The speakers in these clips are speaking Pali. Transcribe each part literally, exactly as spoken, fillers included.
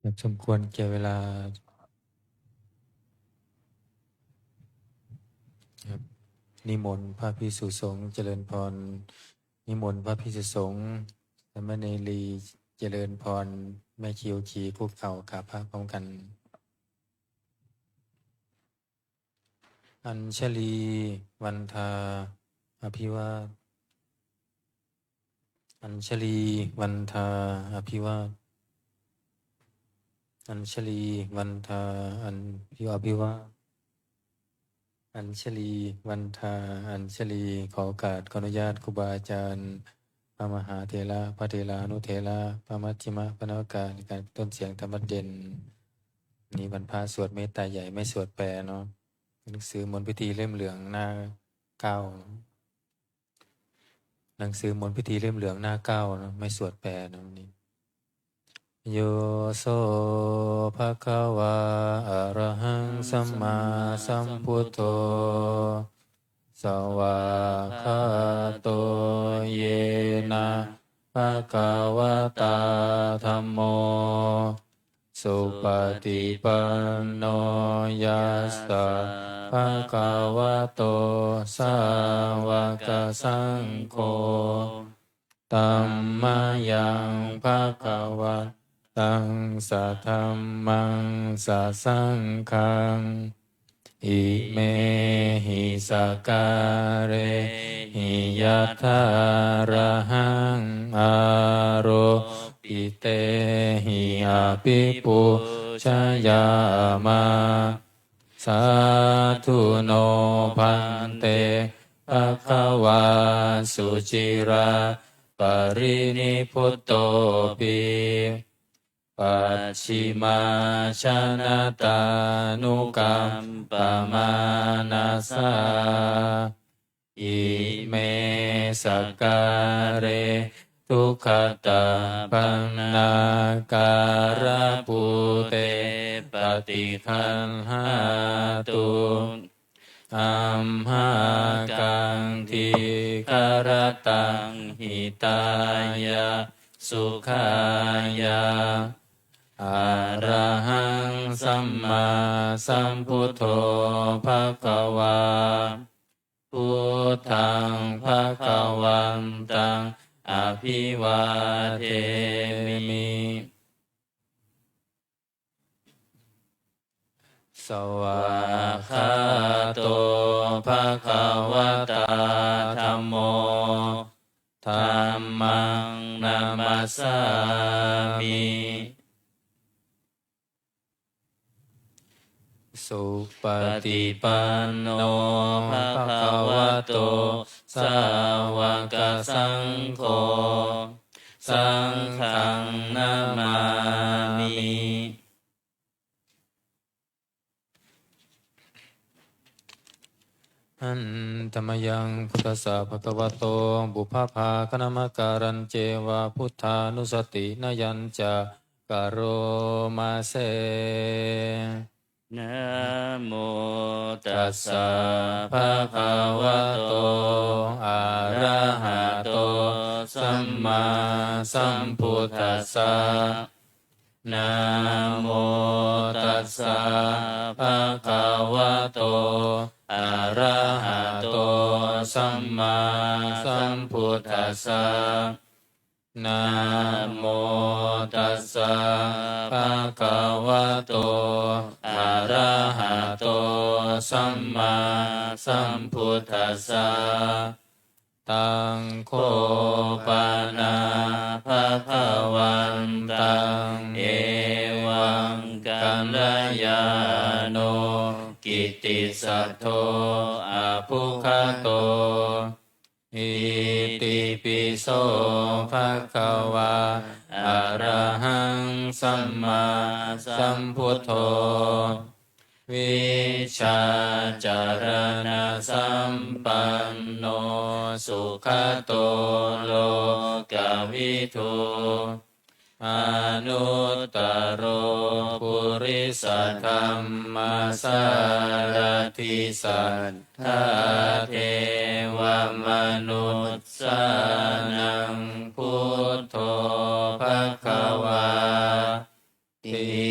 ครับ สมควรแก่เวลาครับ นิมนต์พระภิกษุสงฆ์เจริญพร นิมนต์พระภิกษุสงฆ์ สามเณรีเจริญพร แม่ชีอุขีคุกเข่ากราบพระพร้อมกัน Añjalī vandā abhivā- Añjalī vandā abhivā- Añjalī vandā abhivā- Añjalī vandā añjalī ขอโอกาส ขออนุญาตครูบาอาจารย์ พระมหาเถระ พระเถรานุเถระ พระมัชฌิมะ พระนวกะ ในการต้นเสียงธรรมะเด่น นี่วันพระสวดเมตตาใหญ่ ไม่สวดแปลเนาะ หนังสือมนต์พิธีเล่มเหลืองหน้าเก้า หนังสือมนต์พิธีเล่มเหลืองหน้าเก้าเนาะ ไม่สวดแปลเนาะ วันนี้ Yo so bhagavā arahaṃ sammāsambuddho, svākkhāto yena bhagavatā dhammo, supaṭipanno yassa bhagavato sāvakasaṅgho, tammayaṃ bhagavantaṃ sadhammaṃ sasaṅghaṃ, imehi sakkārehi yathārahaṃ āropitehi abhipūjayāma. Sādhu no bhante bhagavā suciraparinibbutopi, pacchimājanatānukampamānasā, ime sakkāre duggatapaṇṇākārabhūte paṭiggaṇhātu, amhākaṃ dīgharattaṃ hitāya sukhāya. Arahaṃ sammāsambuddho bhagavā, buddhaṃ bhagavantaṃ abhivādemi. Svākkhāto bhagavatā dhammo, dhammaṃ namassāmi. Supaṭipanno bhagavato sāvakasaṅgho, saṅghaṃ namāmi. Handa mayaṃ buddhassa bhagavato pubbabhāganamakārañceva buddhānussatinayañca karoma se. Namo tassa bhagavato arahato sammāsambuddhassa. Namo tassa bhagavato arahato sammāsambuddhassa. Namo tassa bhagavato arahato sammāsambuddhassa. Taṃ kho pana bhagavantaṃ evaṃ kalyāṇo kittisaddo abbhuggato. Itipi so bhagavā arahaṃ sammāsambuddho, vijjācaraṇasampanno sugato lokavidū, anuttaro purisadammasārathi satthā devamanussānaṃ buddho bhagavā ti.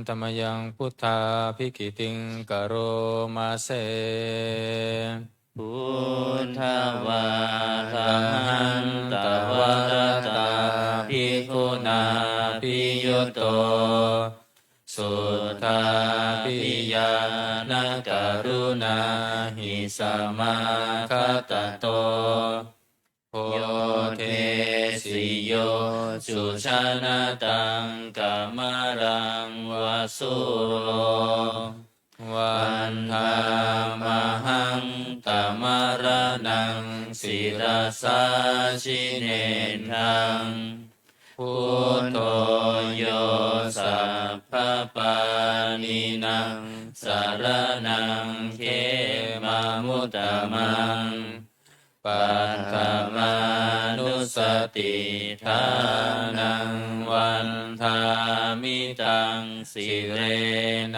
Handa mayaṃ buddhābhigītiṃ karoma se. Buddha vārahanta varadā bhikkhunā abhiyutto, suddhābhiñāṇa karuṇāhi samāgatatto, yo desiyujujanataṃ kamalaṃva sūro, vandāmahaṃ tamaraṇaṃ sirasā jinendaṃ. Buddho yo sabbapāṇīnaṃ saraṇaṃ khemamuttamaṃ, paṭhamānussatiṭṭhānaṃ vandāmi taṃ sirenahaṃ.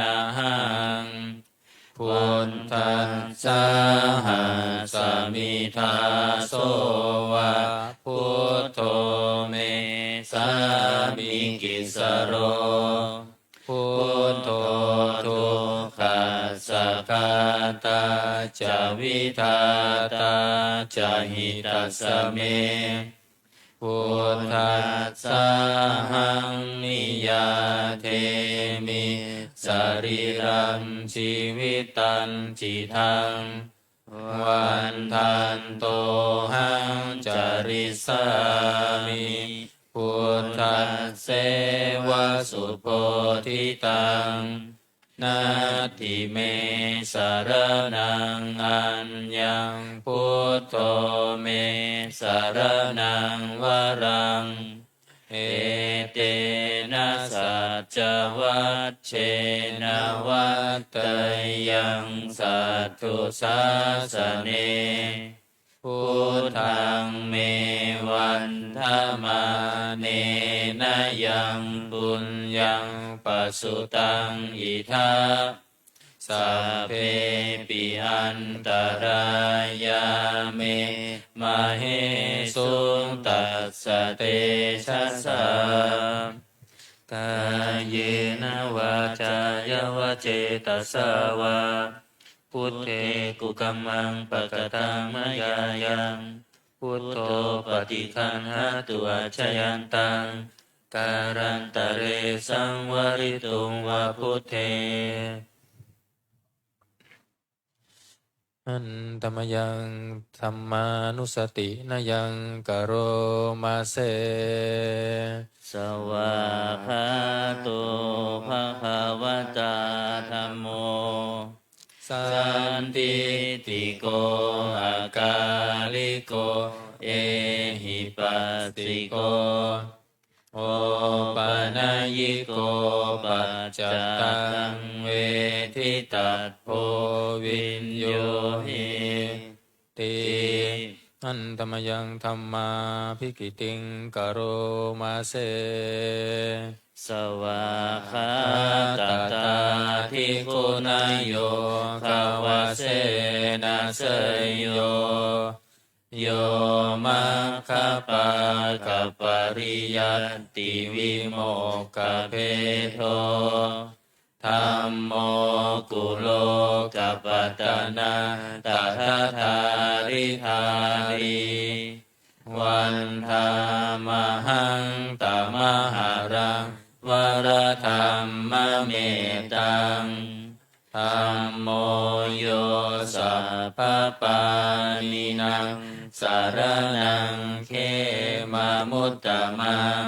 Buddhassāhasmi dāso va, buddho me sāmikissaro. Buddho dukkhassa ghātā ca vidhātā ca hitassa me. Buddhassāhaṃ niyyādemi sarīrañjīvitañcidaṃ, vandantohaṃ carissāmi buddhasseva subodhitaṃ. Natthi me saraṇaṃ aññaṃ, buddho me saraṇaṃ varaṃ. Etena saccavajjena vaḍḍheyyaṃ satthu sāsane. Buddhaṃ me vandamānena yaṃ puññaṃ pasutaṃ idha, sabbepi antarāyā me māhesuṃ tassa tejasā. Kāyena vācāya va cetasā vā, buddhe kukammaṃ pakataṃ mayā yaṃ, buddho paṭiggaṇhatu accayantaṃ, kālantare saṃvarituṃ va buddhe. Handa mayaṃ dhammānussatinayaṃ karoma se. Svākkhāto bhagavatā dhammo, sandiṭṭhiko akāliko ehipassiko, opanayiko paccattaṃ veditabbo viññūhīti. Handa mayaṃ dhammābhigītiṃ karoma se. Svākkhātatādiguṇayogavasena seyyo, yo maggapākapariyattivimokkhabhedo, dhammo kulokapatanā tathadhāridhārī, vandāmahaṃ tamaharaṃ varadhammametaṃ. Dhammo yo sabbapāṇīnaṃ saraṇaṃ khemamuttamaṃ,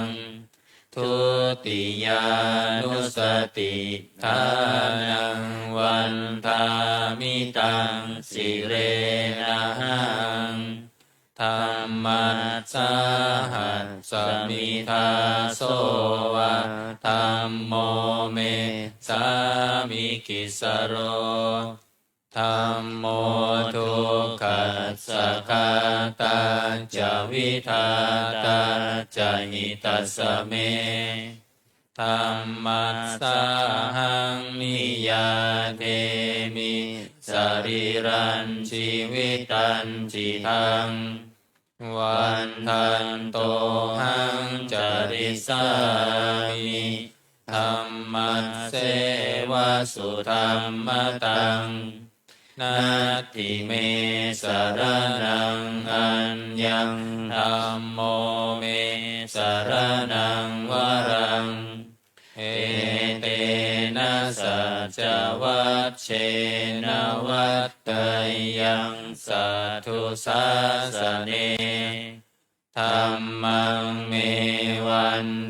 dutiyānussatiṭṭhānaṃ vandāmi taṃ sirenahaṃ. Dhammassāhasmi dāso va, dhammo me sāmikissaro. Dhammo dukkhassa ghātā ca vidhātā ca hitassa me. Dhammassāhaṃ niyyādemi sarīrañjīvitañcidaṃ, vandantohaṃ carissāmi dhammasse sudhammataṃ, natthi me saraṇaṃ aññaṃ, dhammo me saraṇaṃ varaṃ. Etena saccavajjena vaḍḍheyyaṃ satthu sāsane. Dhammaṃ me vandamānena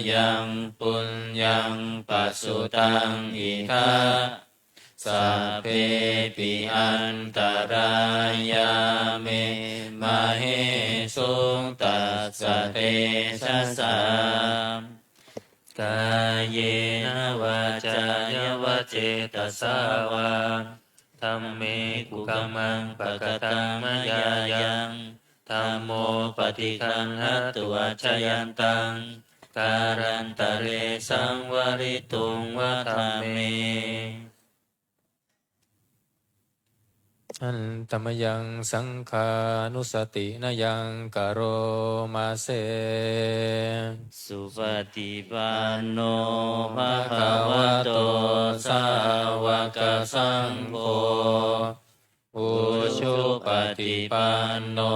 yaṃ puññaṃ pasutaṃ idha, sabbepi antarāyā me māhesuṃ tassa tejasā. Kāyena vācāya va cetasā vā, dhamme kukammaṃ pakataṃ mayā yaṃ, dhammo paṭiggaṇhatu accayantaṃ, kālantare saṃvarituṃ va dhamme. Handa mayaṃ saṅghānussatinayaṃ karoma se. Supaṭipanno bhagavato sāvakasaṅgho, ujupaṭipanno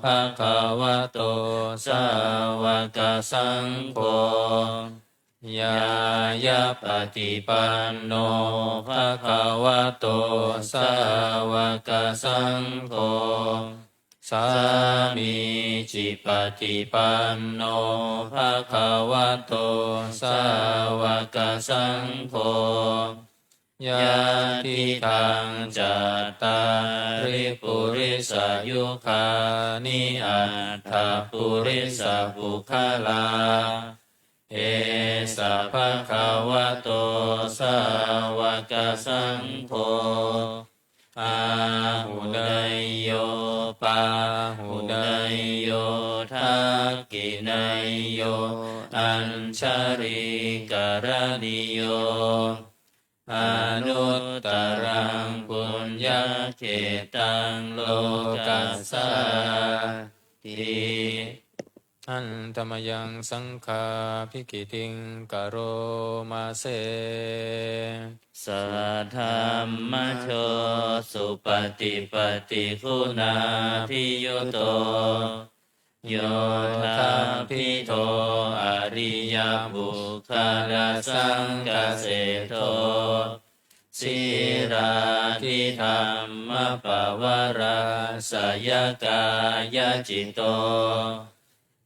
bhagavato sāvakasaṅgho, ñāyapaṭipanno bhagavato sāvakasaṅgho, sāmīcipaṭipanno bhagavato sāvakasaṅgho, yadidaṃ cattāri purisayugāni aṭṭha purisapuggalā, esa bhagavato sāvakasaṅgho, āhuneyyo pāhuneyyo dakkhiṇeyyo añjalikaraṇīyo, anuttaraṃ puññakkhettaṃ lokassāti. Handa mayaṃ saṅghābhigītiṃ karoma se. Saddhammajo supaṭipattiguṇābhiyutto, yoṭṭhabbidho ariyapuggalasaṅghaseṭṭho, sīlādidhammapavarāsayakāyacitto,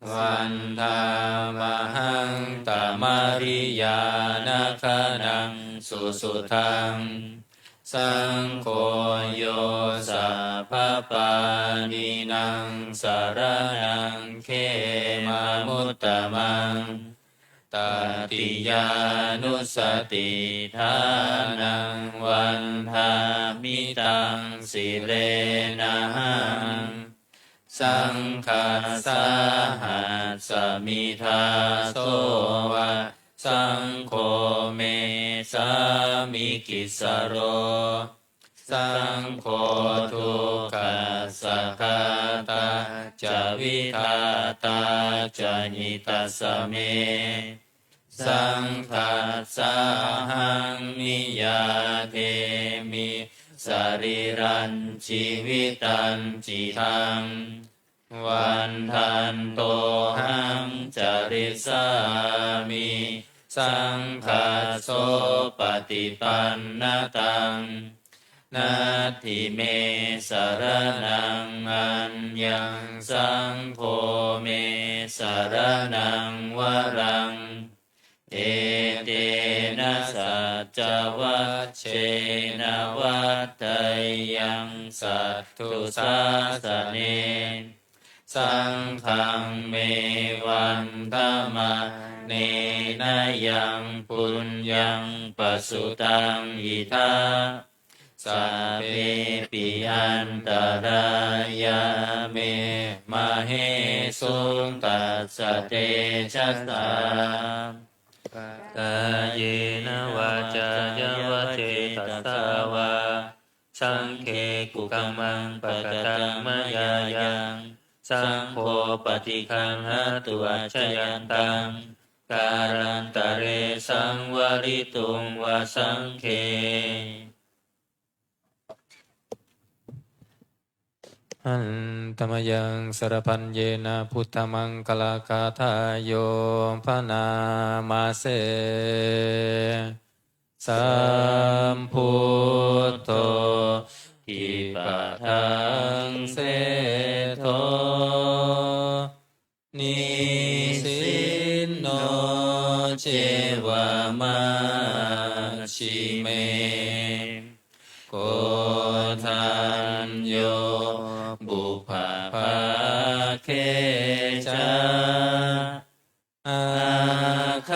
vandāmahaṃ tamariyanagaṇaṃ susuddhaṃ. Saṅgho yo sabbapāṇīnaṃ saraṇaṃ khemamuttamaṃ, tatiyānussatiṭṭhānaṃ vandāmi taṃ sirenahaṃ. Saṅghassāhasmi dāso va, saṅgho me sāmikissaro, saṅgho dukkhassa ghātā ca vidhātā ca hitassa me. Saṅghassāhaṃ niyyādemi sarīrañjīvitañcidaṃ. Vandantohaṃ carissāmi saṅghassopaṭipannataṃ. Natthi me saraṇaṃ aññaṃ, saṅgho me saraṇaṃ varaṃ. Etena saccavajjena vaḍḍheyyaṃ satthu sāsane. Saṅghaṃ me vandamānena yaṃ puññaṃ pasutaṃ idha, sabbepi antarāyā me māhesuṃ tassa tejasā. Kāyena vācāya va cetasā vā, saṅghe kukammaṃ pakataṃ mayā yaṃ, saṅgho paṭiggaṇhatu accayantaṃ, kālantare saṃvarituṃ va saṅghe. Handa mayaṃ sarabhaññena buddhamaṅgalagāthāyo bhaṇāma se. Sambuddho dipadaṃ seṭṭho nisinno ceva majjhime, koṇḍañño pubbabhāge ca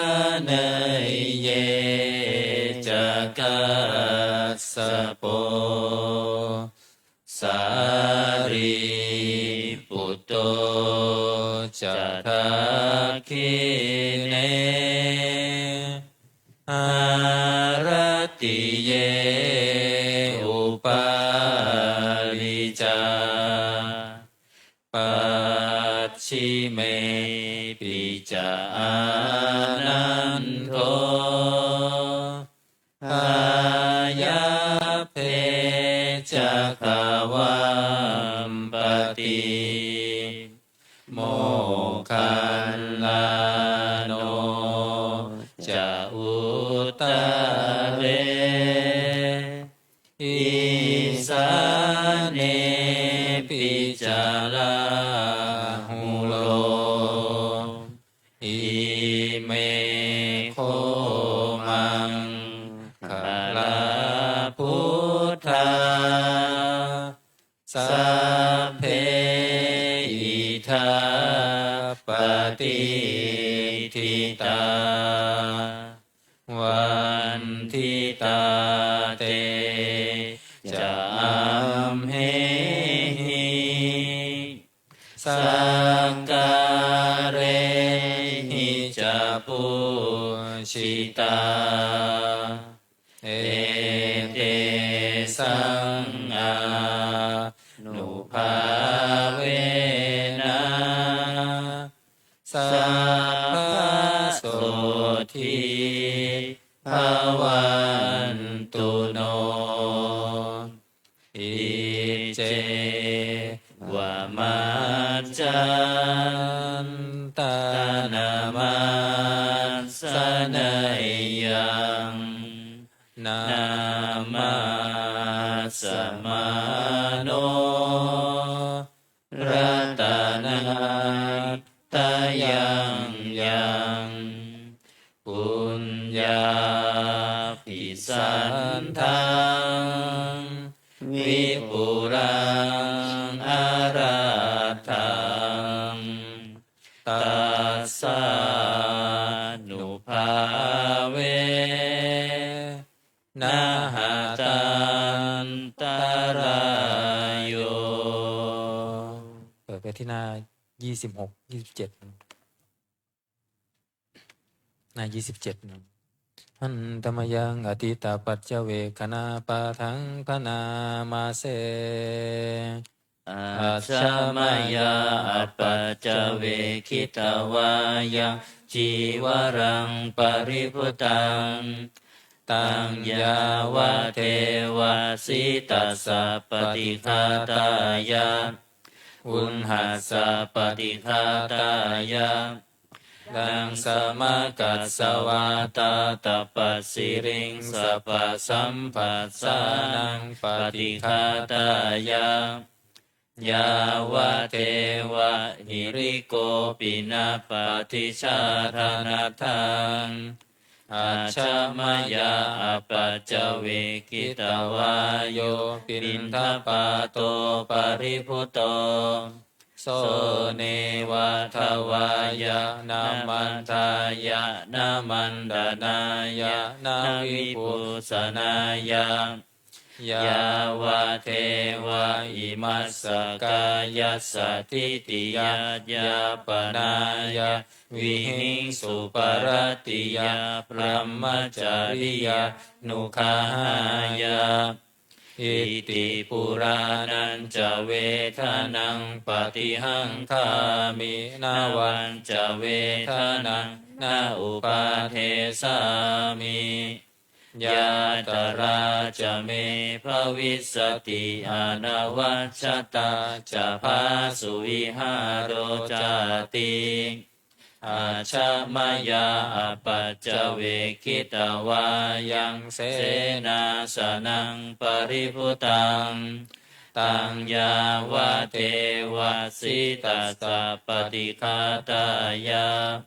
āgaṇeyye ca kassapo sārīputto ca dakkhiṇe haratiye upāli ca pacchimepi ca ānando āyabbe ca gavampati moggallāno ca uttare isānepi ca rāhulo ime kho maṅgalā buddhā sabbe idha patiṭṭhitā vanditā te ca amhehi sakkārehi ca pūjitā etesaṃ ānubhāvena sabbasotthī bhavantu no. Iccevamantantaṃ namassaneyyaṃ namassamāno ratanattayaṃ yaṃ puññābhisandaṃ vipulaṃ arattaṃ tassānubhāvena hatantarāyo. เปิดไปที่หน้า ยี่สิบหก ยี่สิบเจ็ด หน้า ยี่สิบเจ็ด นะ Handa mayaṃ atītapaccavekkhaṇapāṭhaṃ bhaṇāma se. Ajja mayā apaccavekkhitvā yaṃ cīvaraṃ paribhuttaṃ, taṃ yāvadeva sītassa paṭighātāya uṇhassa paṭighātāya daṃsamakasavātātapasiriṃsapasamphassānaṃ paṭighātāya yāvadeva hirikopinapaṭicchādanatthaṃ. Ajja mayā apaccavekkhitvā yo piṇḍapāto paribhutto, so neva davāya na madāya na maṇḍanāya na vibhūsanāya, yāvadeva imassa kāyassa ṭhitiyā yāpanāya vihiṃsuparatiyā brahmacariyānuggahāya Iti purāṇañca vedanaṃ paṭihaṅkhāmi, navañca vedanaṃ na uppādessāmi. Yātrā ca me bhavissati, anavajjatā ca phāsuvihāro cāti. Ajja mayā apaccavekkhitvā yaṃ senāsanaṃ paribhuttaṃ, taṃ yāvadeva sītassa paṭighātāya,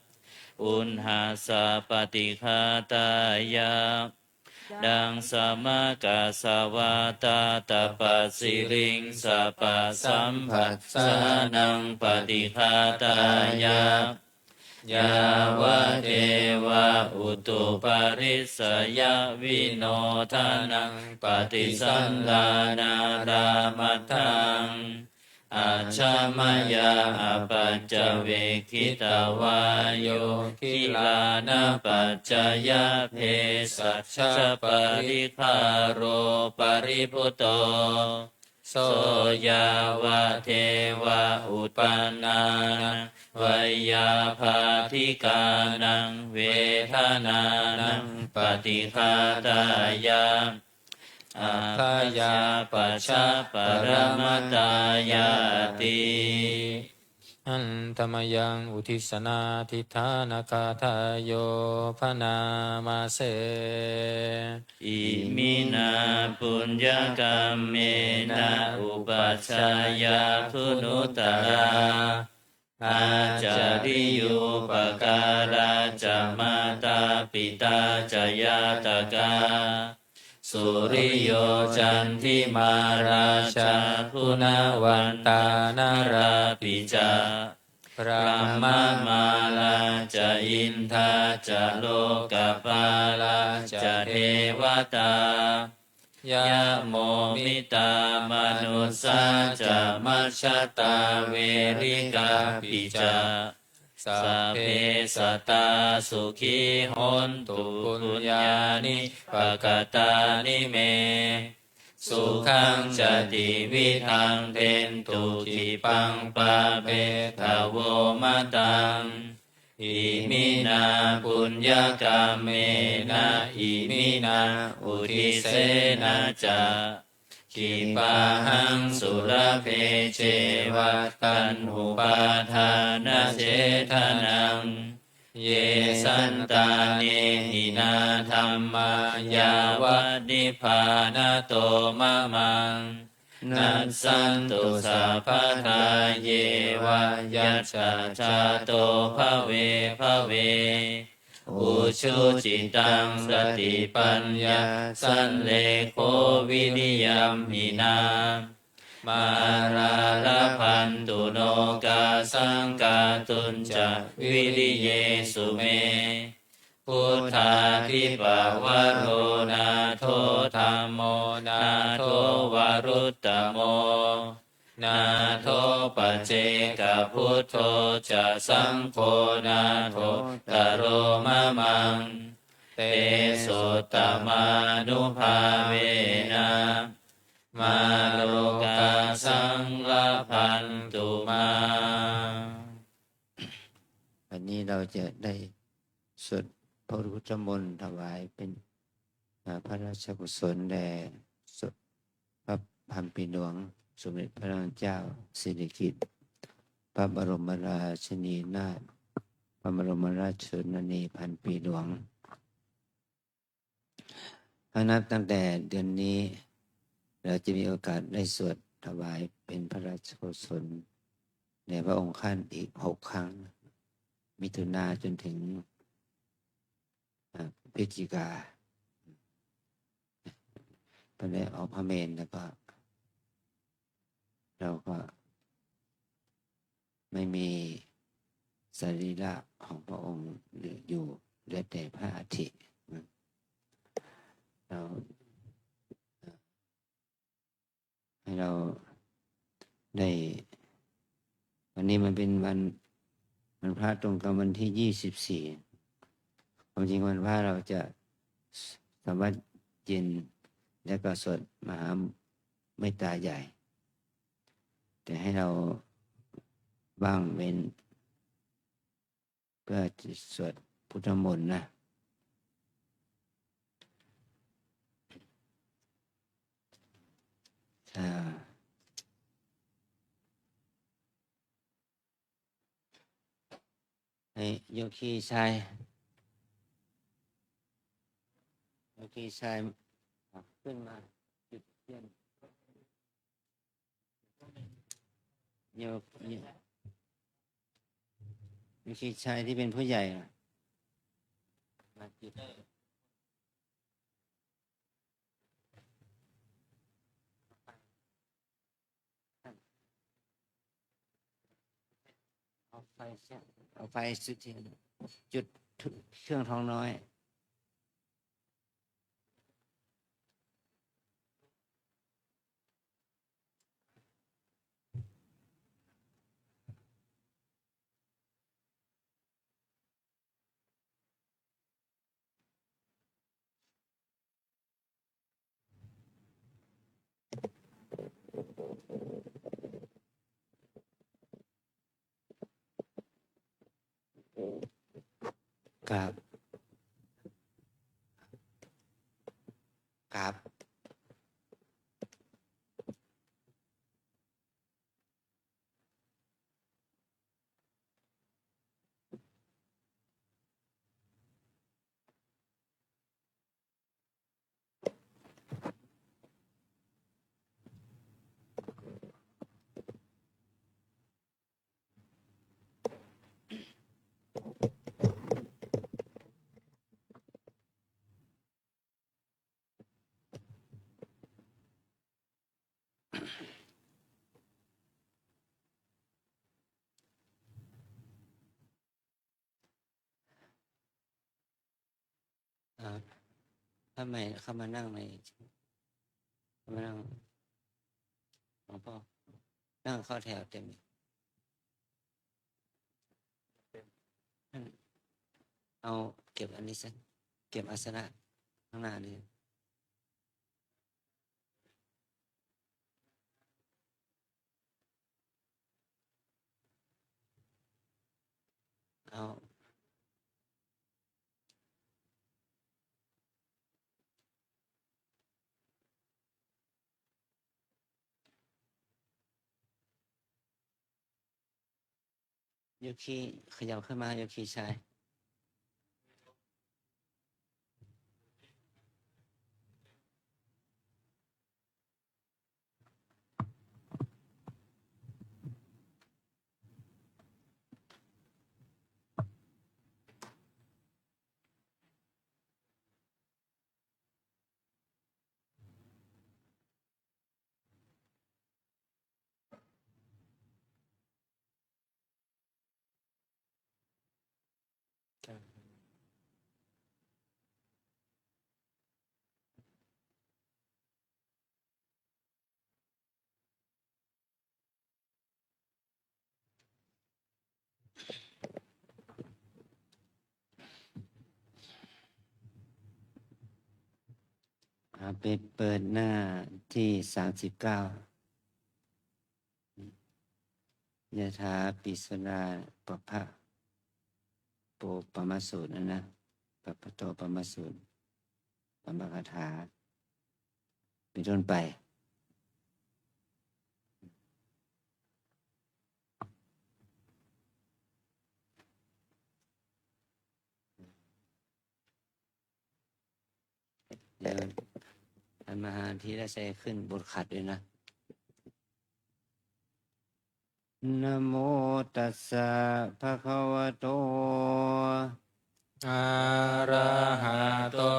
uṇhassa paṭighātāya, daṃsamakasavātātapasiriṃ sapasamphassānaṃ paṭighātāya, yāvadeva utuparissayavinodanaṃ paṭisallānārāmatthaṃ. Ajja mayā apaccavekkhitvā yo gilānapaccayabhesajjaparikkhāro paribhutto, so yāvadeva uppannānaṃ veyyābādhikānaṃ vedanānaṃ paṭighātāya, abyāpajjhaparamatāyāti. Handa mayaṃ uddissanādhiṭṭhānagāthāyo bhaṇāma se. Iminā puññakammena upajjhāyā guṇuttarā, ācariyūpakārā ca mātā pitā ca ñātakā, suriyo candimā rājā guṇavantā narāpi ca, brahmamārā ca indā ca lokapālā ca devatā, yamo mittā manussā ca majjhattā verikāpi ca, sabbe sattā sukhī hontu puññāni pakatāni me, sukhañca tividhaṃ dentu khippaṃ pāpetha vo mataṃ. Iminā puññakammena iminā uddisena ca, khippāhaṃ sulabhe ceva taṇhupādānachedanaṃ, ye santāne hinā dhammā yāva nibbānato mamaṃ, nassantu sabbadā yeva yattha jāto bhave bhave, ujucittaṃ satipaññā sallekho viriyamhinā, mārā labhantu nokāsaṃ kātuñca viriyesu me. Buddhādhipavaro nātho, dhammo nātho varuttamo, nātho paccekabuddho ca, saṅgho nāthottaro mamaṃ, tesottamānubhāvena mārokāsaṃ labhantu mā. วันนี้เราจะได้สวดพระพุทธมนต์ถวายเป็น อ่า พระราชกุศลแด่สม พระพันปีหลวง สมเด็จพระนางเจ้าสิริกิติ์ พระบรมราชินีนาถ พระบรมราชชนนีพันปีหลวง นับตั้งแต่เดือนนี้ เราจะมีโอกาสได้สวดถวายเป็นพระราชกุศลแด่พระองค์ท่านอีกหกครั้ง มิถุนาจนถึง อ่า พฤศจิกา พระได้ออกพระเมรุแล้วก็ เราก็ไม่มีสรีระของพระองค์เหลืออยู่ เหลือแต่พระอัฐิ เรา ให้เราได้ วันนี้มันเป็นวัน วันพระตรงกับวันที่ยี่สิบสี่ ความจริงวันพระเราจะทำวัตรเย็น แล้วก็สวดมหา เมตตาใหญ่ แต่ให้เราว่างเว้น เพื่อจะสวดพุทธมนต์นะ อ่า ให้โยคีชาย โยคีชาย ขึ้นมาจุดเทียน โยคีชายที่เป็นผู้ใหญ่อะ มาจุด เอาไฟ เอาไฟจุดเทียน จุดเครื่องท้องน้อย ครับ ครับ อ่า ทำไมเข้ามานั่งใน เข้ามานั่ง หลวงพ่อ นั่งเข้าแถวเต็ม เอาเก็บอันนี้ซะ เก็บอาสนะข้างหน้านี่ เอา โยคี ขยับขึ้นมา โยคีชาย อ่า ไปเปิดหน้าที่สามสิบเก้า ยะถาปิสุราปัพพะโตปมสูตรนั่นนะ ปัพพะโตปมสูตร ปมคาถา เป็นต้นไป เดี๋ยว ท่านมหาธีรชัยขึ้นบทขัดด้วยนะ Namo tassa bhagavato arahato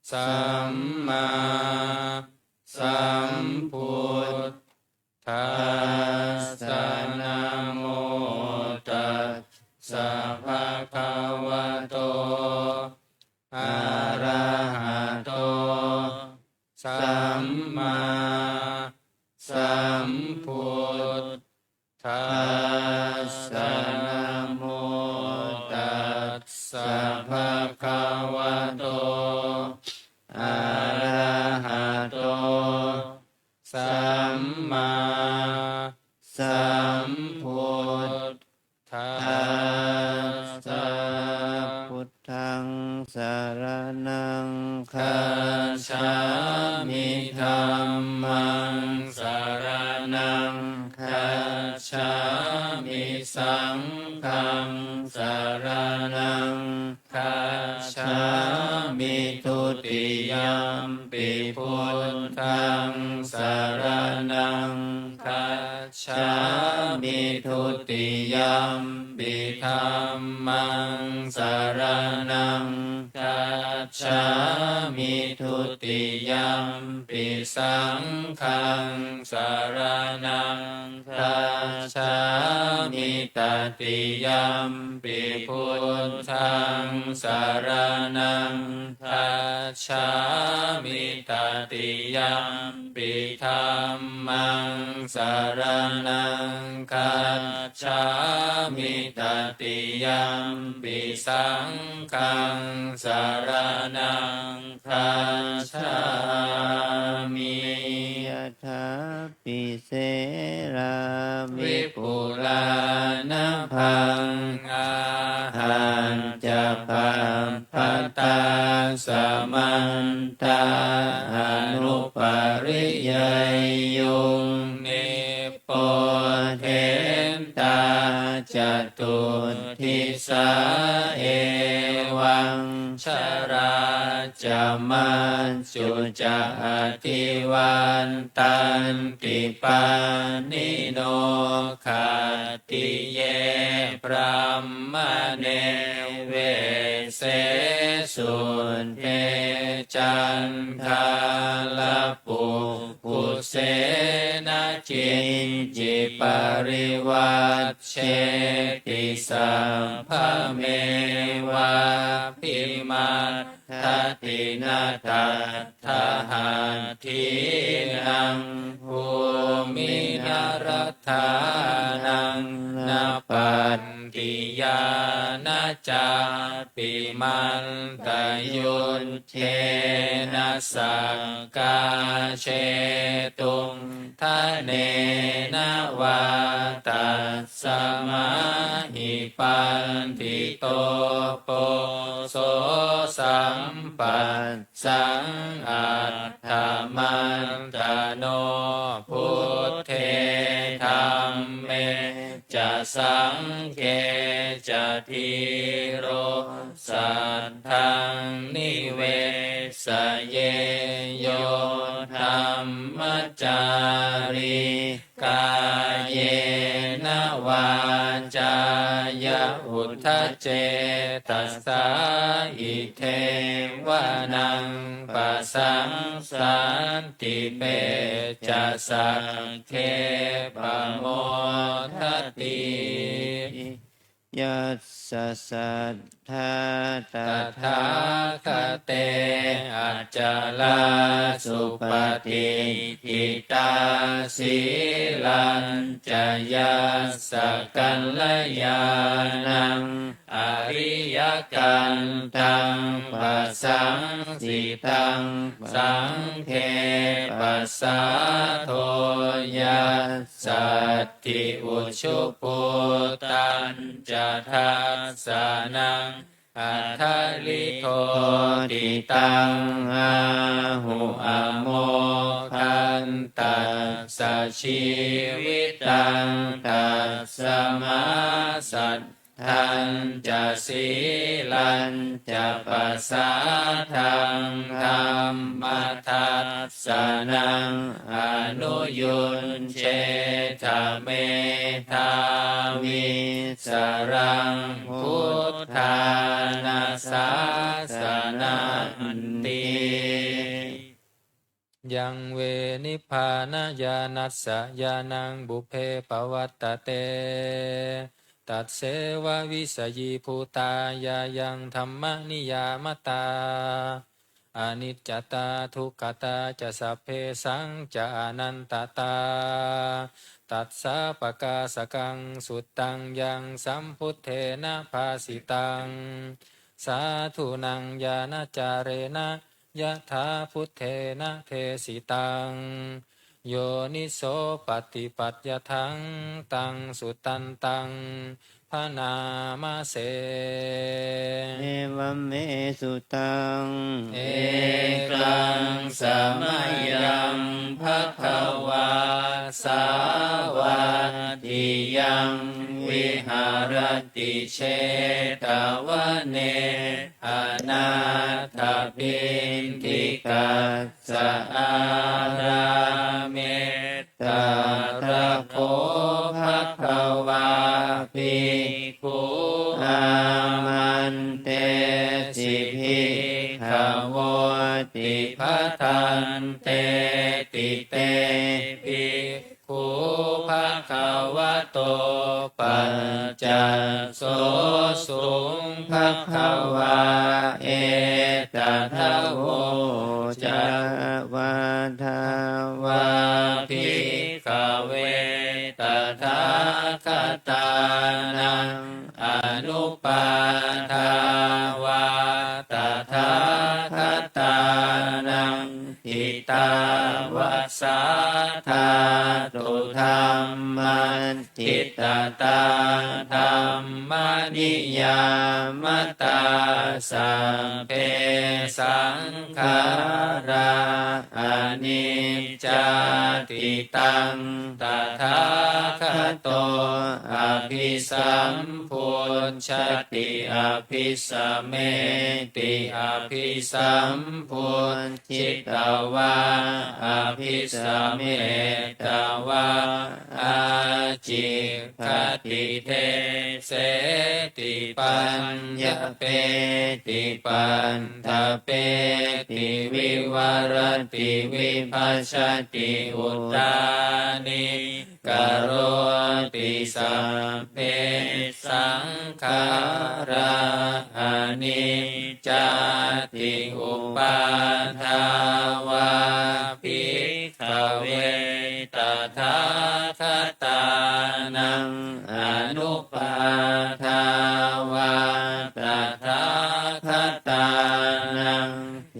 sammāsambuddhassa. Namo tassa bhagavato arahato sammāsambuddhassa. Namo tassa bhagavato arahato gacchāmi. Saṅghaṃ saraṇaṃ gacchāmi. Dutiyampi buddhaṃ saraṇaṃ gacchāmi. Dutiyampi dhammaṃ saraṇaṃ gacchāmi. Dutiyampi saṅghaṃ saraṇaṃ gacchāmi. Tatiyampi buddhaṃ saraṇaṃ gacchāmi. Tatiyampi dhammaṃ saraṇaṃ gacchāmi. Tatiyampi saṅghaṃ saraṇaṃ gacchāmi. Yathāpi serā vipulā nabhaṃ āhacca pabbataṃ, samantā anupariyeyyuṃ nippothentā catuddisā. Evaṃ jarā ca maccu ca adhivattanti pāṇino khattiye brāhmaṇe vese sudde caṇḍālapukkuse, na kiñci parivac cheti sabbamevābhimaddati. Na tattha hatthīnaṃ bhūmi na rathānaṃ na pattiyā na cāpi mantayuddhena sakkā jetuṃ dhanena vā. Tasmā hi paṇḍito poso sampassaṃ attamantano buddhe dhamme ca saṅghe ca dhīro saddhaṃ nivesaye. Yo dhammacārī kāyena vācāya uda cetasā idheva naṃ pasaṃsanti pecca sagge pamodati. Yassa saddhā tathāgate acalā supatiṭṭhitā, sīlañca yassa kalyāṇaṃ ariyakantaṃ pasaṃsitaṃ, saṅghe pasādo yassa tthi ujubhūtañca dassanaṃ adaliddoti. Taṃ āhu amoghantassa jīvitaṃ, tasmā saddhañca sīlañca pasādaṃ dhammadassa sanaṃ anuyuñjetha medhāvī saraṃ buddhāna sāsananti. Yaṃ ve nibbānañāṇassa ñāṇaṃ pubbe pavattate, tasseva visayībhūtā ñāyaṃ dhammaniyāmatā, aniccatā dukkhatā ca sabbesañca anattatā. Tassa pakāsakaṃ suttaṃ yaṃ sambuddhena bhāsitaṃ, sādhunaṃ ñāṇācarena yathā buddhena desitaṃ, yonisopaṭipattyataṃ taṃ suttantaṃ bhaṇāma se. Evaṃ me sutaṃ. Ekaṃ samayaṃ bhagavā sāvatthiyaṃ viharati jetavane anāthapiṇḍikassa ārāme. Tatra kho bhagavā bhikkhū āmantesi bhikkhavoti. Bhadanteti te bhikkhū bhagavato paccassosuṃ. Bhagavā etadavoca. Vādā vā bhikkhave tathāgatānaṃ anupādā vā tathāgatānaṃ ṭhitāva sā dhātu dhammaṭṭhitatā dhammaniyāmatā sabbe saṅkhārā aniccāti. Taṃ tathāgato abhisambujjhati abhisameti abhisambujjhitvā abhisametvā ācikkhati deseti paññapeti paṭṭhapeti vivarati vibhajati uttānīkaroti sabbe saṅkhārā aniccāti. Upādā vā bhikkhave tathāgatānaṃ anupādā vā tathāgatānaṃ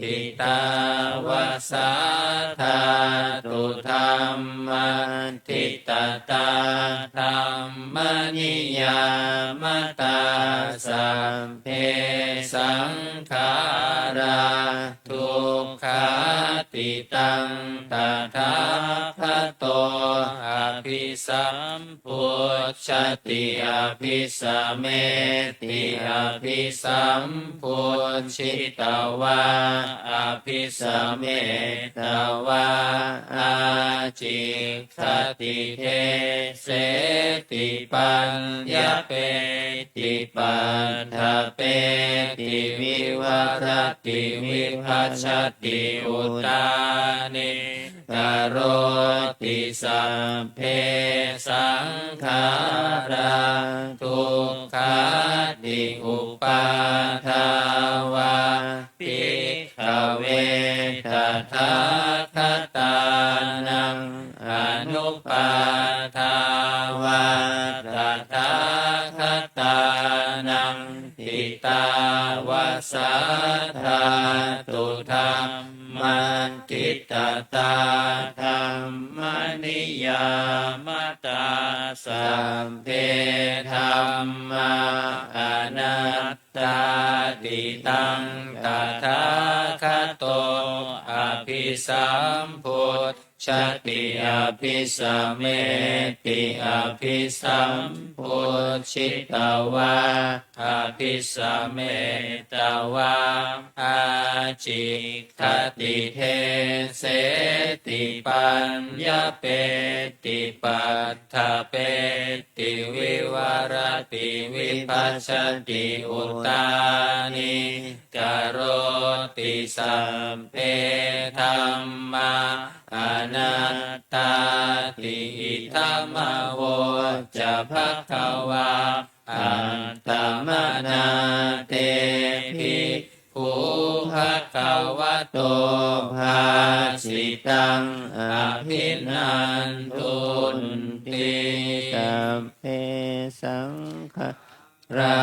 ṭhitāva sā dhātu dhammaṭṭhitatā dhammaniyāmatā sabbe saṅkhārā dukkhāti. Taṃ tathāgato abhisam bujjhati abhisameti abhisambujjhitvā abhisametvā ācikkhati deseti paññapeti paṭṭhapeti vivarati vibhajati uttānī karoti sabbe saṅkhārā dukkhāti. Upādā vā bhikkhave tathāgatānaṃ anupādā vā tathāgatānaṃ ṭhitāva sā dhātu dhammaṭṭhitatā dhammaniyāmatā sabbe dhammā anattāti. Taṃ tathāgato abhisambujjhati abhisameti abhisambujjhitvā abhisametvā ācikkhati deseti paññapeti paṭṭhapeti vivarati vibhajati uttānīkaroti sabbe dhammā anattāti. Idamavoca bhagavā. Attamanā te bhikkhū bhagavato bhāsitaṃ abhinandunti. Sabbe saṅkhā rā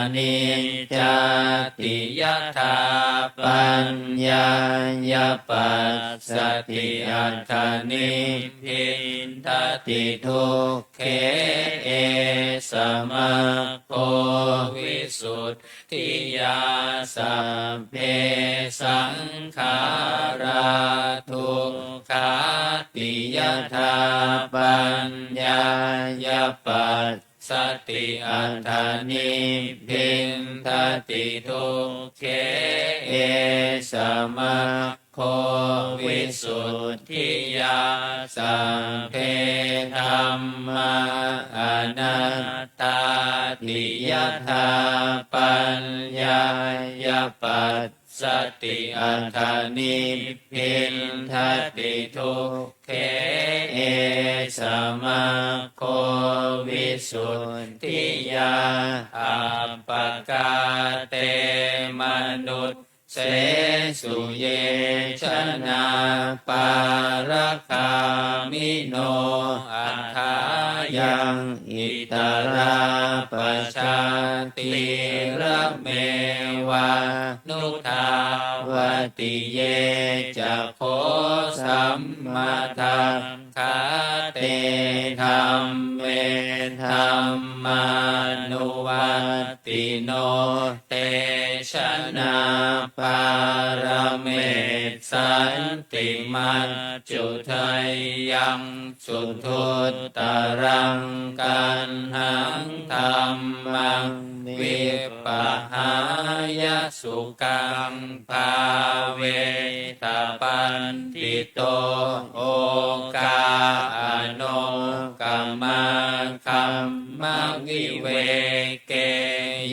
aniccāti. Yathāpaññāya passati, atha nibbindati dukkhe, samaggo visuddhiyā. Sabbe saṅkhārā dukkhāti yadā paññāya passati, atha nibbindati dukkhe, esa maggo visuddhiyā. Sabbe dhammā anattāti yadā paññāya passati, atha nibbindati dukkhe, esa maggo visuddhiyā. Appakā te manussesu ye janā pāragāmino, athāyaṃ itarā pajā tiramevānudhāvati. Ye ca kho sammadakkhā te dhamme dhammānuvattino, te janā pāramessanti maccudheyyaṃ suduttaraṃ. Kaṇhaṃ dhammaṃ vippahāya sukhaṃ bhāvetha paṇḍito, okā anokamakkhamma viveke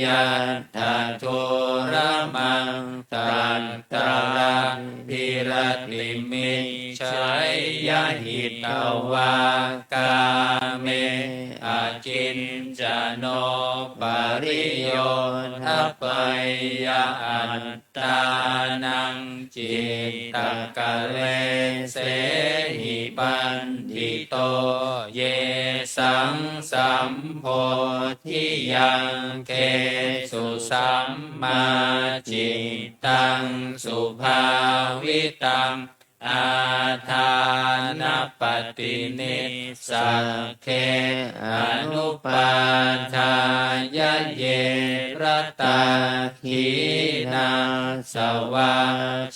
yattha dūramaṃ tatra viratimicceyya, hitvā kāme aciñcano pariyodapeyya, attānaṃ cittakallesehi paṇḍito. Yesaṃ sambodhiyaṅgesu sammācittaṃ subhāvitaṃ, ādānapaṭinissagge anupādāya ye ratā khīṇāsavā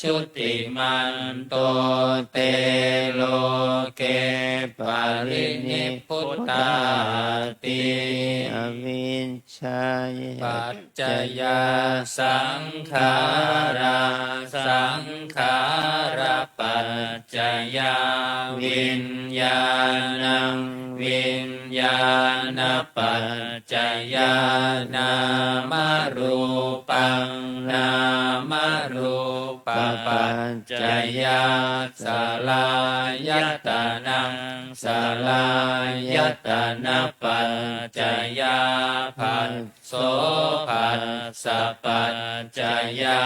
jutimanto, te loke parinibbutāti. Avijjāya paccayā saṅkhārā, saṅkhārapaccayā viññāṇaṃ, viññāṇapaccayā nāmarūpaṃ, nāmarūpapaccayā saḷāyatanaṃ, saḷāyatanapaccayā pha so phassapaccayā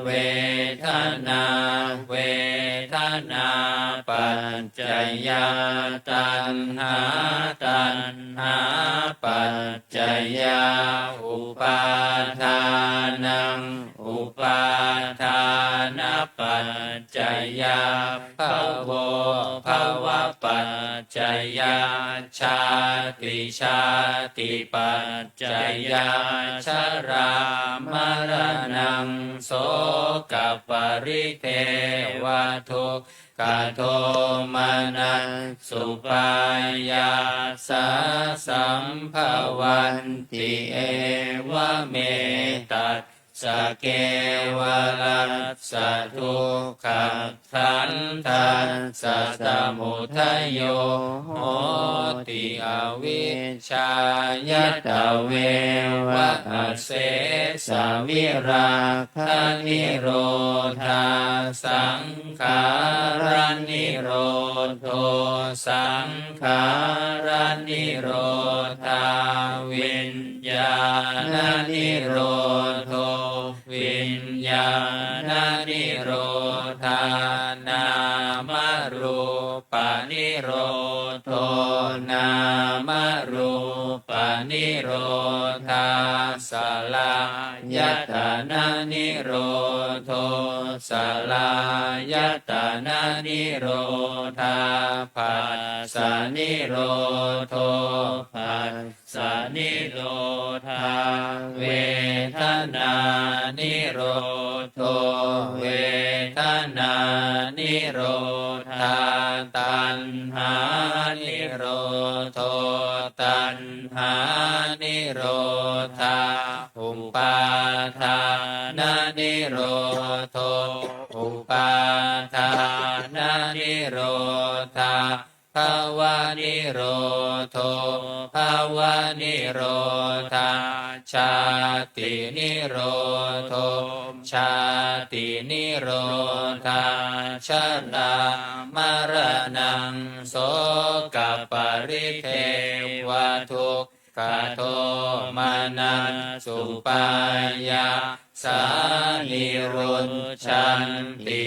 vedanā, vedanāpaccayā taṇhā, taṇhāpaccayā upādānaṃ, upādānapaccayā bhavo, bhavapaccayā jāti, jātipaccayā jarāmaraṇaṃ sokaparidevadukkhadomanassupāyāsā sambhavanti. Evametatta kevalassa dukkhakkhandhassa samudayo hoti, avijjāya tveva asesaviraganirodhā saṅkhāranirodho, saṅkhāranirodhā viññāṇanirodho, viññāṇanirodhā nāmarūpanirodho, nāmarū panirodhā, saḷāyatananirodho, saḷāyatananirodhā, phassanirodho, phassanirodhā, vedanānirodho, vedanānirodhā, taṇhānirodho, taṇhānirodhā, upādānanirodho, upādānanirodhā, bhavanirodho, bhavanirodhā, jātinirodho, jātinirodhā, jarāmaraṇaṃ sokaparidevadukkhadomanassupāyā sā nirujjhanti.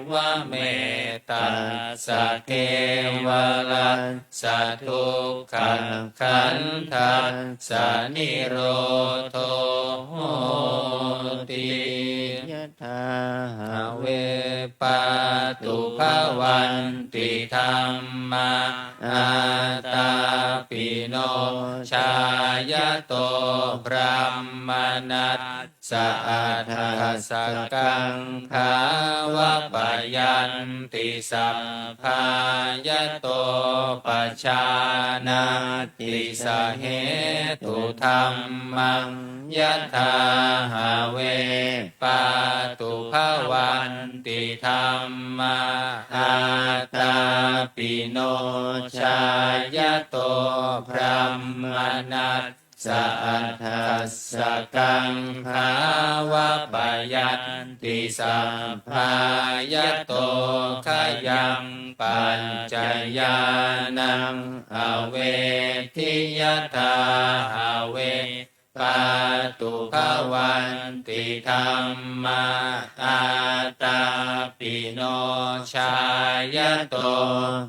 Evametattha kevalassa dukkhakhandhassa nirodho hoti. Yathā have pātubhavanti dhammā ātāpino jāyato brāhmaṇassa addhassa kaṅkhāvapayanti sabbā yato pajānāti sahetu dhammaṃ. Yathā have pātubhavanti dhammā ātāpino jāyato brāhmaṇassa addhassa kaṅkhāvapayanti sabbā yato khayaṃ paccayānaṃ avedhi. Yathā have pātubhavanti dhammā ātāpino jāyato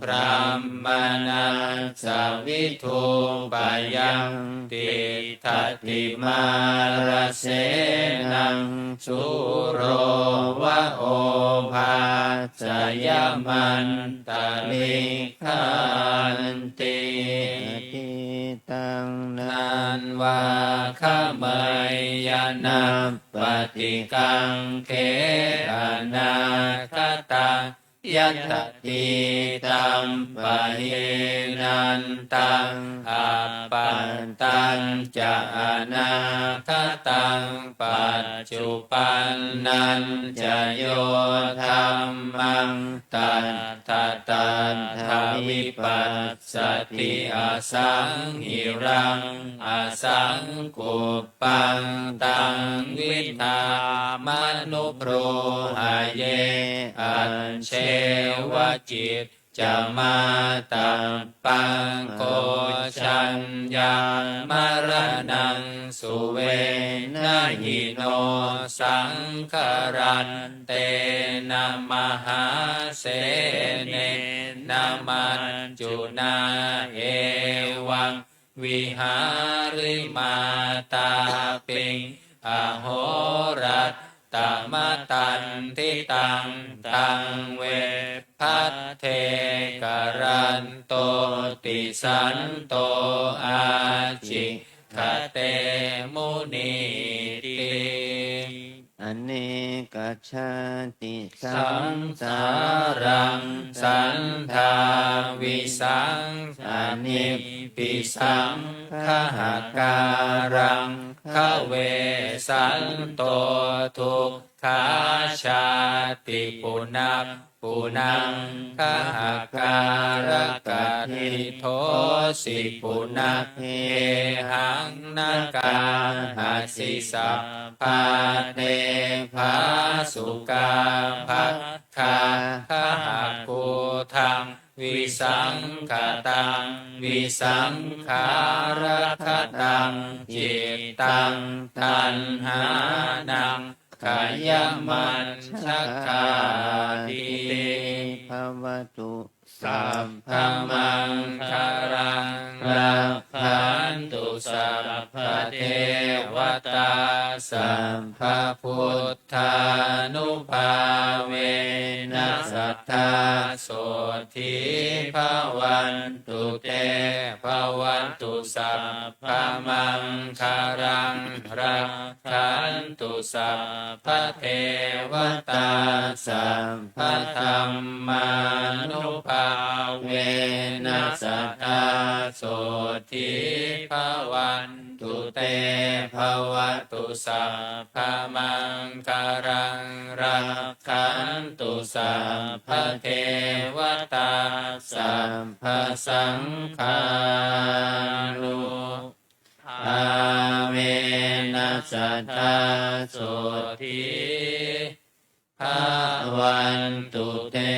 brāhmaṇassa vidhūpayaṃ tiṭṭhati mārasenaṃ sūro va obhāsayamantalikkhanti. Atītaṃ nānvāgameyya nappaṭikaṅkhe anāgataṃ. Yadatītampahīnantaṃ appattañca anāgataṃ paccuppannañca yo dhammaṃ tattha tattha vipassati asaṃhiraṃ asaṅkuppaṃ taṃ vidhā manubrūhaye ajjeva kiccamātappaṃ. Ko jaññā maraṇaṃ suve na hi no saṅgaraṃ tena mahāsenena maccunā evaṃ vihārimātāpiṃ ahorattamatanditaṃ taṃ ve bhaddekaranto tisanto ācikkhate munīti. Anekajātisaṃsāraṃ sandhāvissaṃ anibbisaṃ gahakāraṃ gavesanto duk khā jāti punappunaṃ gahakārakadīdhosi punaggehaṃ na kāhasi sabbā te phāsukā bhaggā gahagutthaṃ visaṅkhataṃ visaṅkhāragataṃ cittaṃ taṇhānaṃ khayamajjhagāti. Bhavatu sabbamaṅgalaṃ, rakkhantu sabbadevatā, sabbabuddhānubhāvena sadā sotthī bhavantu te. Bhavatu sabbamaṅgalaṃ, rakkhantu sabbadevatā, sabbadhammānubhāvena sadā sotthī bhavantu te. Bhavatu sabbamaṅgalaṃ, rakkhantu sabbadevatā, sabbasaṅghānubhāvena sadā sotthī bhavantu te.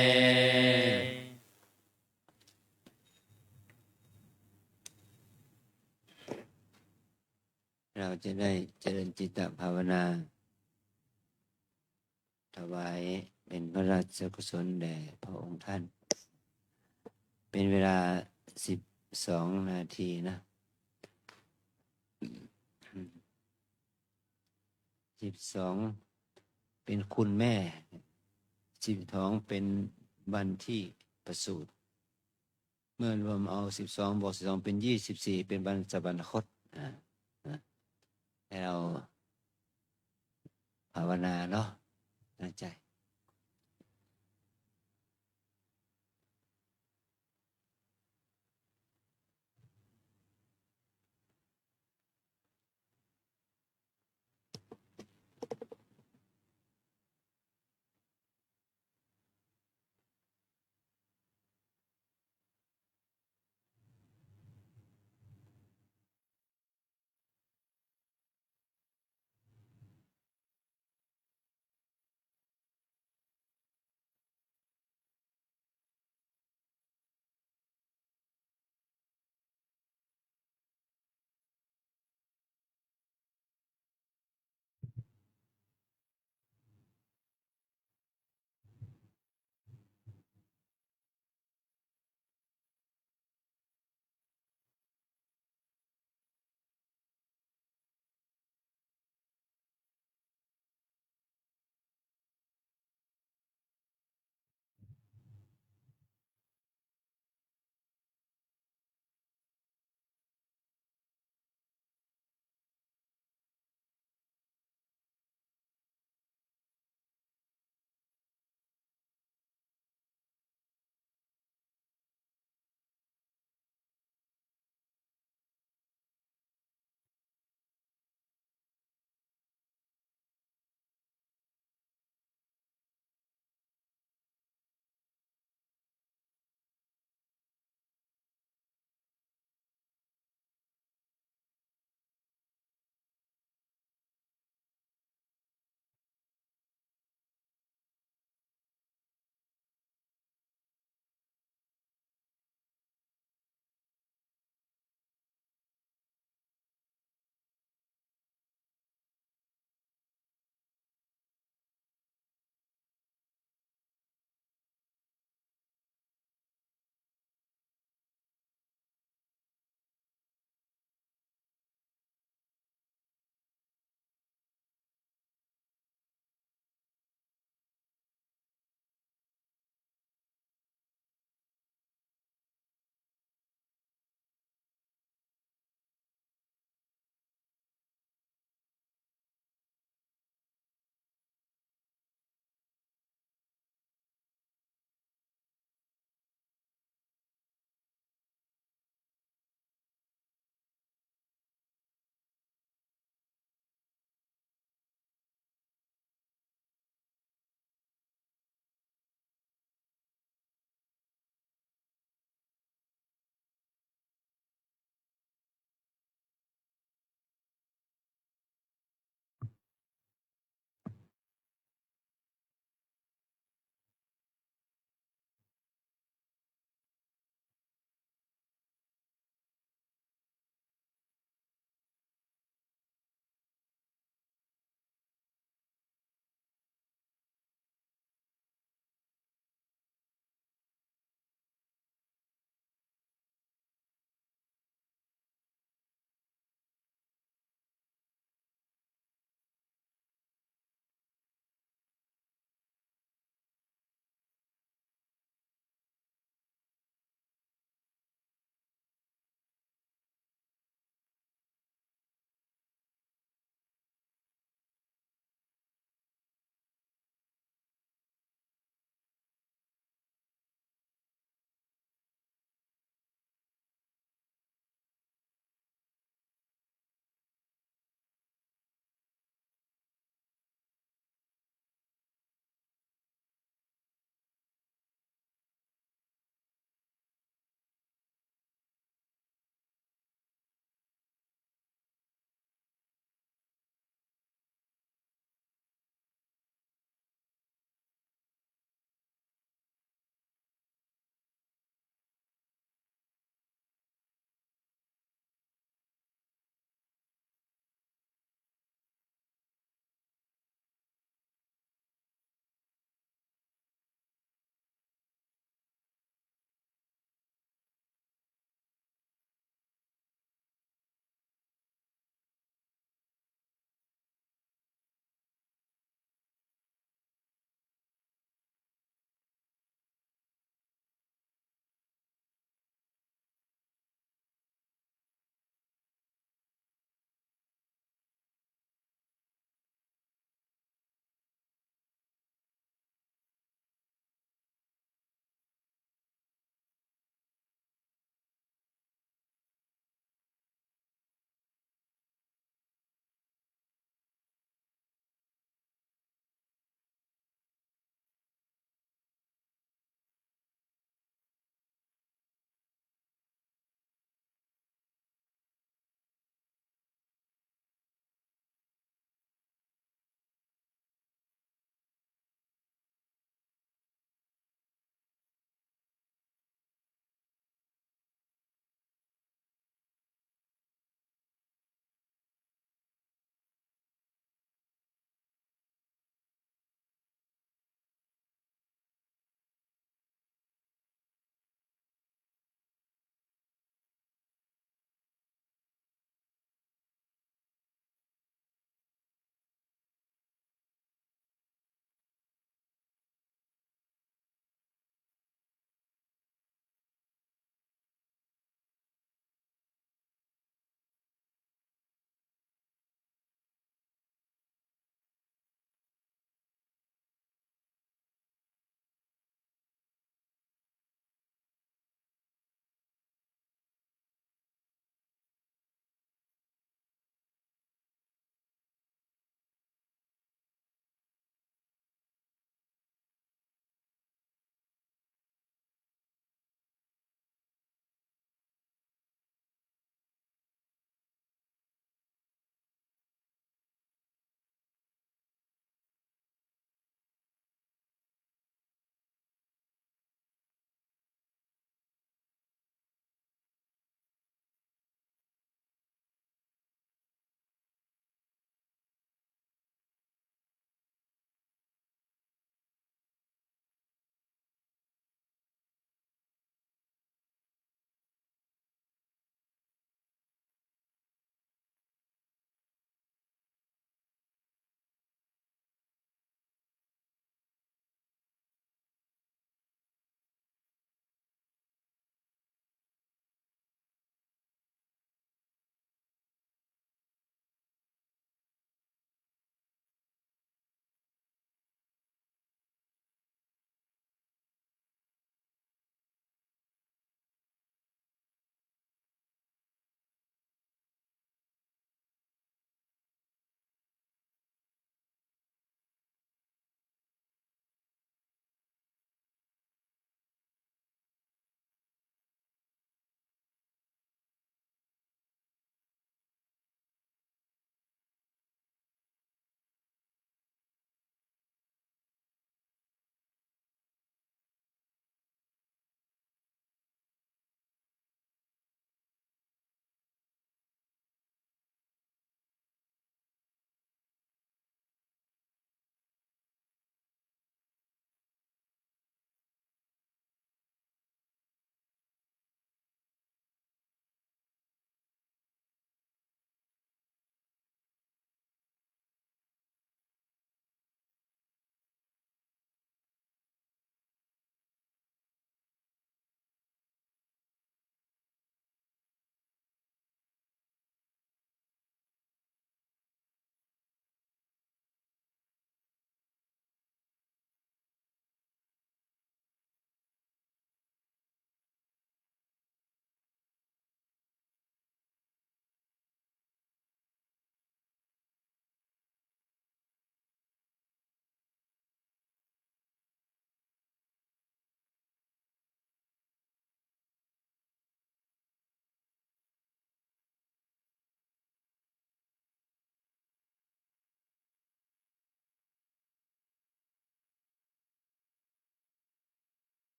เราจะได้เจริญจิตตภาวนา ถวายเป็นพระราชกุศลแด่พระองค์ท่าน เป็นเวลาสิบสองนาทีนะ สิบสอง เป็นคุณแม่ สิบสอง เป็นวันที่ประสูติ เมื่อรวมเอาสิบสองบวกสิบสองเป็นยี่สิบสี่ เป็นวันสวรรคต อ่า นะ ให้เราภาวนาเนาะ ตั้งใจ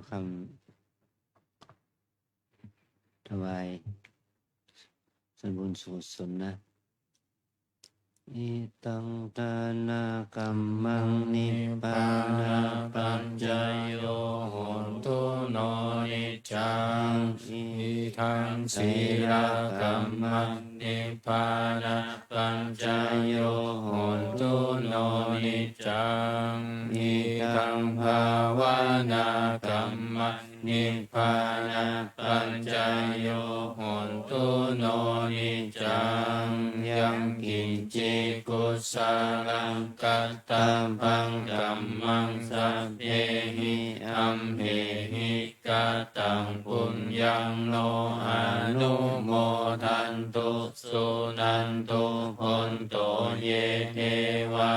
คำถวายส่วนบุญส่วนกุศลนะ Idaṃ dānakammaṃ nibbānapaccayo hotu no niccaṃ. Idaṃ sīlakammaṃ nibbānapaccayo hotu no niccaṃ. Idaṃ bhāvanākammaṃ nibbānapaccayo hotu no niccaṃ. Yaṃ kiñci kusalaṃ kattabbaṃ kammaṃ sabbehi amhehi kataṃ puññaṃ no anumodantu suṇantu bhonto ye devā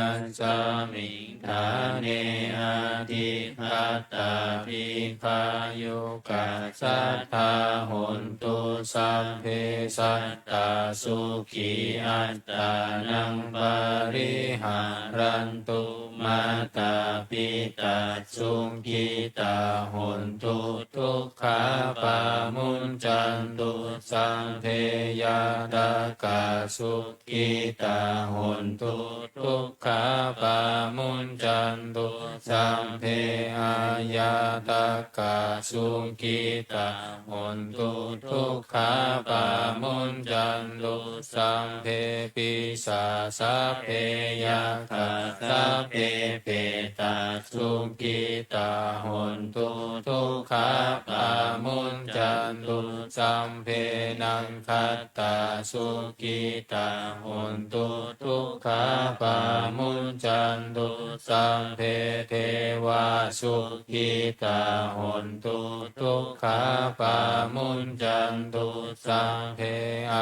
asmiṃ ṭhāne adhigatā dīghāyukā sadā hontu sabbe sattā sukhī attānaṃ pariharantu. Mātā pitā sukhitā hontu dukkhā pamuñcantu sabbe ñātakā sukhitā hontu dukkhā pamuñcantu sabbe aññātakā sukhitā hontu dukkhā pamuñcantu sabbe pisā sabbe yakkhā sabbe petā sukhitā hontu dukkhā pamuñcantu sabbe nakkhattā sukhitā hontu dukkhā pamuñcantu sabbe devā sukhitā hontu dukkhā pamuñcantu sabbe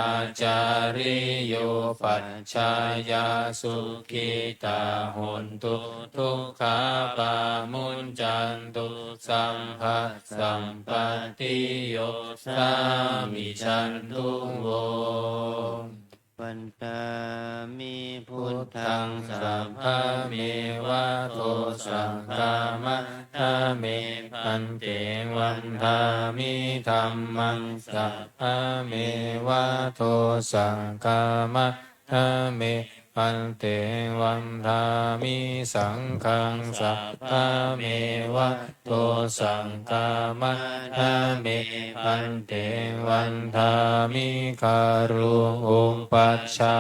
ācariyupajjhāyā sukhitā hontu dukkhā pamuñcantu sabbasampattiyo samijjhantu vo. Vandāmi buddhaṃ sabbameva dosaṃ khamatha me bhante. Vandāmi dhammaṃ sabbameva dosaṃ khamatha me bhante. Vandāmi saṅghaṃ sabbameva dosaṃ khamatha me bhante. Vandāmi guru upajjhā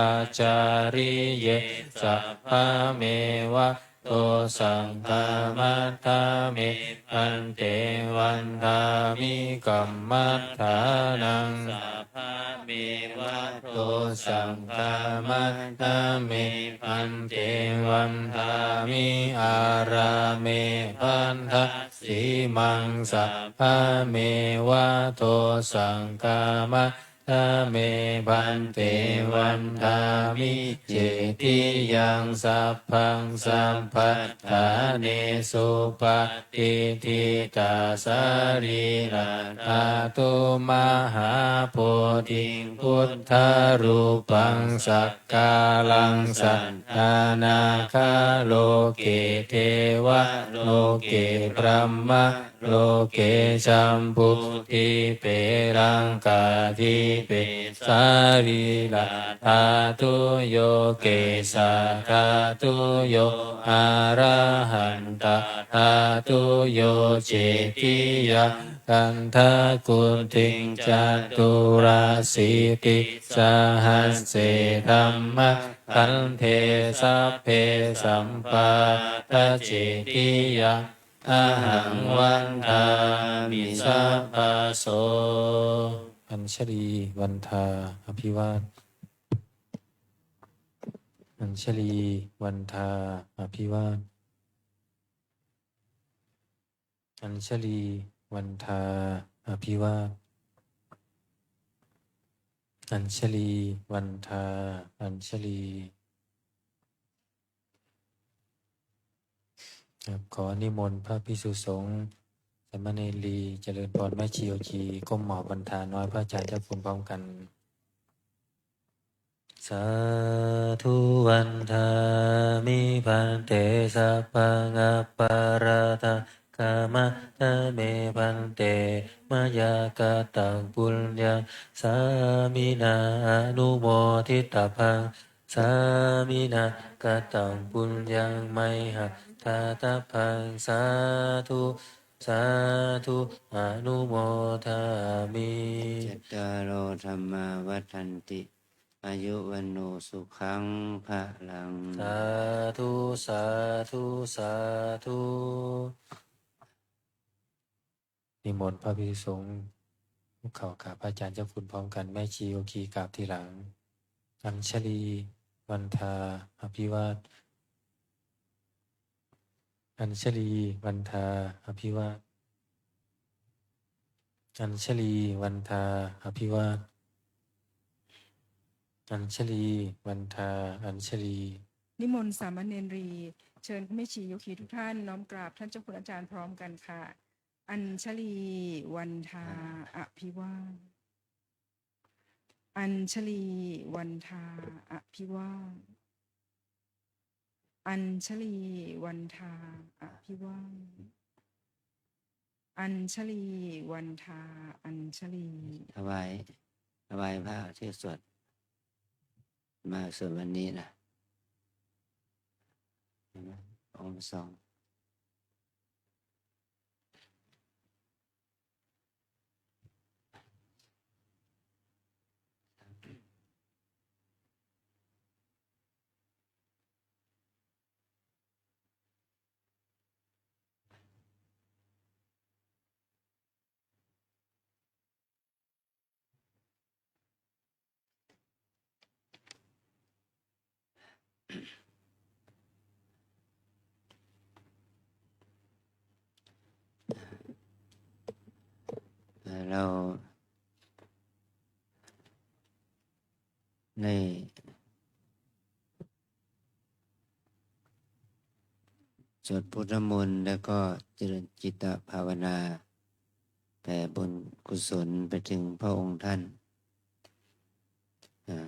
ācariye sabbameva dosaṃ khamatha me bhante. Vandāmi kammaṭṭhānaṃ sabbameva dosaṃ khamatha me bhante. Vandāmi ārāme bandhasīmaṃ sabbameva dosaṃ khamatha me bhante. Vandāmi cetiyaṃ sabbaṃ sabbaṭṭhāne supatiṭṭhitā sarīradhātu mahābodhiṃ buddharūpaṃ sakkāraṃ sadānagā loke devaloke brahma loke jambudīpe laṅkādīpe sarīradhātuyo kesadhātuyo arahatadhātuyo cetiyaṃ gandhakuṭiṃ caturāsītisahasсе dhammakkhandhe sabbe sampādacetiyaṃ ahaṃ vandāmi sabbaso. Añjalī vandā abhivād. Añjalī vandā abhivād. Añjalī vandā abhivād. Añjalī vandā añjalī. ครับ ขอนิมนต์พระภิกษุสงฆ์ สามเณรี เจริญพร แม่ชี โยคี ก้มหมอบวันทาน้อยพระอาจารย์เจ้าคุณพร้อมกัน Sādhu vandāmi bhante sabbaṃ aparādhaṃ Khamatha me bhante, mayā kataṃ puññaṃ sāminā anumoditabbaṃ, sāminā kataṃ puññaṃ mayhaṃ dātabbaṃ. Sādhu, sādhu, anumodāmi. Cattāro dhammā vaḍḍhanti, āyu vaṇṇo sukhaṃ balaṃ. Sādhu, sādhu, sādhu. นิมนต์พระภิกษุสงฆ์คุกเข่ากราบพระอาจารย์เจ้าคุณพร้อมกัน แม่ชีโยคีกราบทีหลัง Añjalī vandā abhivād Añjalī vandā abhivā Añjalī vandā abhivā Añjalī vandā Añjalī. นิมนต์สามเณรี เชิญแม่ชีโยคีทุกท่านน้อมกราบท่านเจ้าคุณอาจารย์พร้อมกันค่ะ Añjalī vandā abhivād Añjalī vandā abhivād Añjalī vandā abhivād Añjalī vandā Añjalī. ถวาย ถวายพระที่สวด มาสวดวันนี้นะ เห็นไหม องค์สอง เราได้สวดพุทธมนต์ แล้วก็เจริญจิตตภาวนา แผ่บุญกุศลไปถึงพระองค์ท่าน อ่า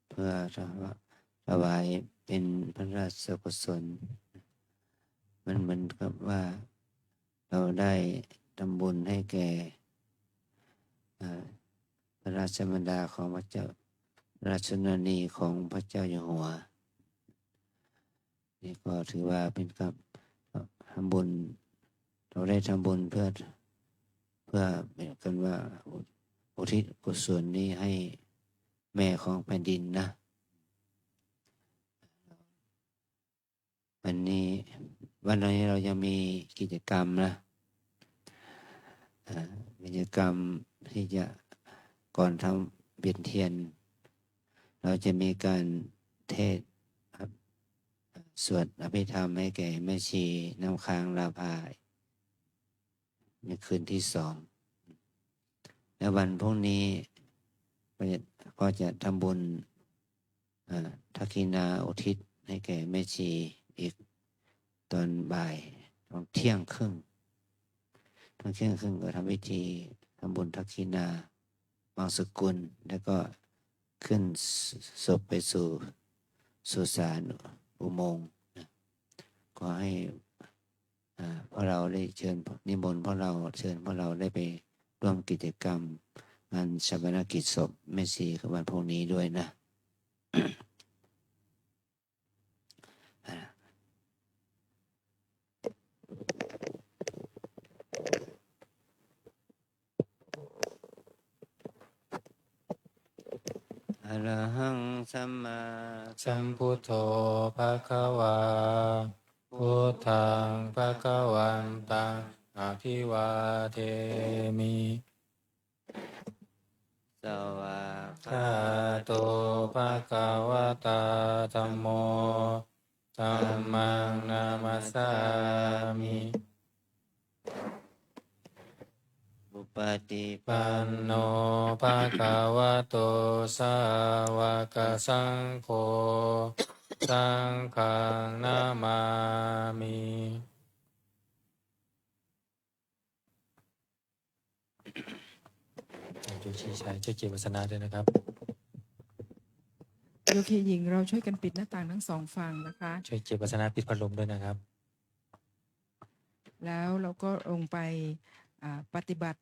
เพื่อถวา- ถวายเป็นพระราชกุศล มันเหมือนกับว่าเราได้ทำบุญให้แก่ อ่า พระราชมารดาของพระเจ้า ราชชนนีของพระเจ้าอยู่หัว นี่ก็ถือว่าเป็นการทำบุญ เราได้ทำบุญเพื่อ เพื่อเหมือนกันว่าอุทิศกุศลนี้ให้แม่ของแผ่นดินนะ วันนี้ วันนี้เรายังมีกิจกรรมนะ อ่า กิจกรรมที่จะก่อนทำเวียนเทียน เราจะมีการเทศน์ครับ สวดอภิธรรมให้แก่แม่ชีน้ำค้างลาภา ในคืนที่สอง และวันพรุ่งนี้ก็จะ ก็จะทำบุญ อ่า ทักขิณาอุทิศให้แก่แม่ชีอีกตอนบ่าย ตอนเที่ยงครึ่ง ตอนเที่ยงครึ่งก็ทำพิธีทำบุญทักขิณาบังสุกุล แล้วก็ขึ้นศพไปสู่สุสานอุโมงค์นะ ขอให้ อ่า พวกเราได้เชิญ นิมนต์พวกเรา เชิญพวกเราได้ไปร่วมกิจกรรมงานฌาปนกิจศพแม่ชี คือวันพรุ่งนี้ด้วยนะ Arahaṃ sammāsambuddho bhagavā, buddhaṃ bhagavantaṃ abhivādemi. Svākkhāto bhagavatā dhammo, dhammaṃ namassāmi. Supaṭipanno bhagavato sāvakasaṅgho, saṅghaṃ namāmi. โยคีชายช่วยเก็บอาสนะด้วยนะครับ โยคีหญิง เราช่วยกันปิดหน้าต่างทั้งสองฝั่งนะคะ ช่วยเก็บอาสนะ ปิดพัดลมด้วยนะครับ แล้วเราก็ลงไปอ่าปฏิบัติ